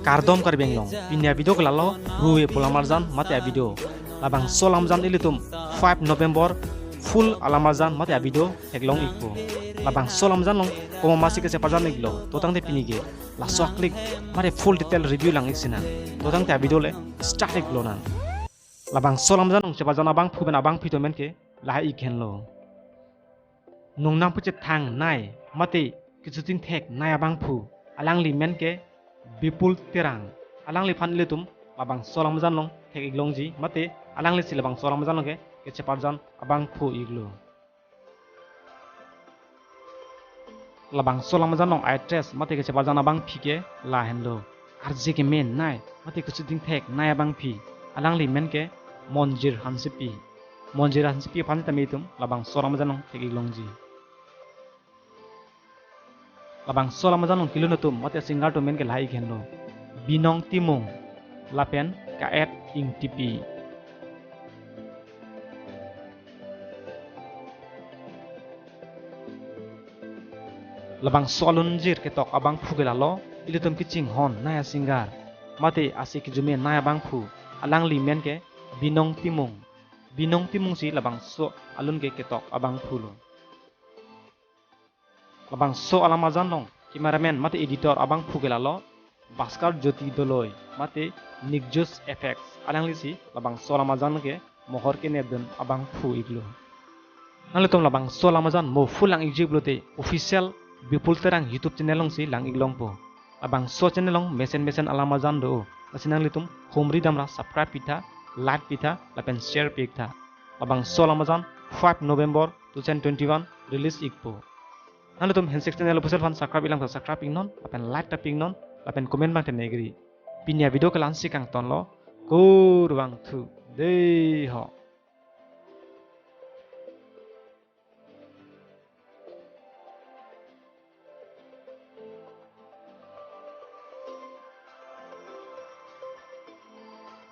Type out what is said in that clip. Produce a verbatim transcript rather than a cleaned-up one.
Kardom Karbi Anglong, pini a-video ke lalo, Ruve Pulamarjan mate a-video. Labangso alamarjan ilitum five November full alamarjan mate a-video theklong ikpo. Labangso alamarjan along komat masi kecheparjan iklo, to tangte pini ke laso a-click mate full detail review lang ik sinang. To tangte a-video le start ik lonang. Labangso alamarjan along cheparjan abangphu pen abangpi atum amen ke lahai ik henlo. Nungnam puchethang nei mate kechotingthek nei abangphu, alangli amen ke Bipul Terang. Alangliphan ilitum labangso alamarjan along thek ik longji mate alanglisi labangso alamarjan along ke kecheparjan abangphu iklo. Labangso alamarjan along a-actress mate kecheparjan abangpi ke lahenlo. Arje keme nei mate kechotingthek nei abangpi, alangli amen ke Monjir Hansepi. Monjir Hansepi aphan tame itum labangso alamarjan along thek ik longji. Labangso alamarjan along kelun atum mate singer atum amen ke lahai ik henlo. Binong Timung lapen Ka-et Ingtipi. Labangso alunjir ketok abangphu ke lalo, ilitum kachinghon nei a-singer mate ase kejume nei abangphu, alangli amen ke Binong Timung. Binong Timung si labangso alun ke ketok abangphu lo. Labangso alamarjan along cameraman mate editor abangphu ke lalo Bhaskar Jyoti Doloi mate Nikjus Effects, alanglisi labangso alamarjan ke mohor kenepdun abangphu iklo. Nanglitum labangso alamarjan mo full lang ikji pulote official Bipul Terang YouTube channel alongsi lang ik longpo. Labangso channel along mesen mesen alamarjan do. Lasi nanglitum humri damra subscribe pitha, like pitha lapen share piktha. Labangso alamarjan five November two thousand twenty-one release ikpo. Nanglitum Hansex channel official aphan subscribe ik lang ta subscribe iknon, lapen like ta piknon, lapen comment bang tenegri. Pini a-video ke la-ansi kangtonlo, kurvangthu, dei ho.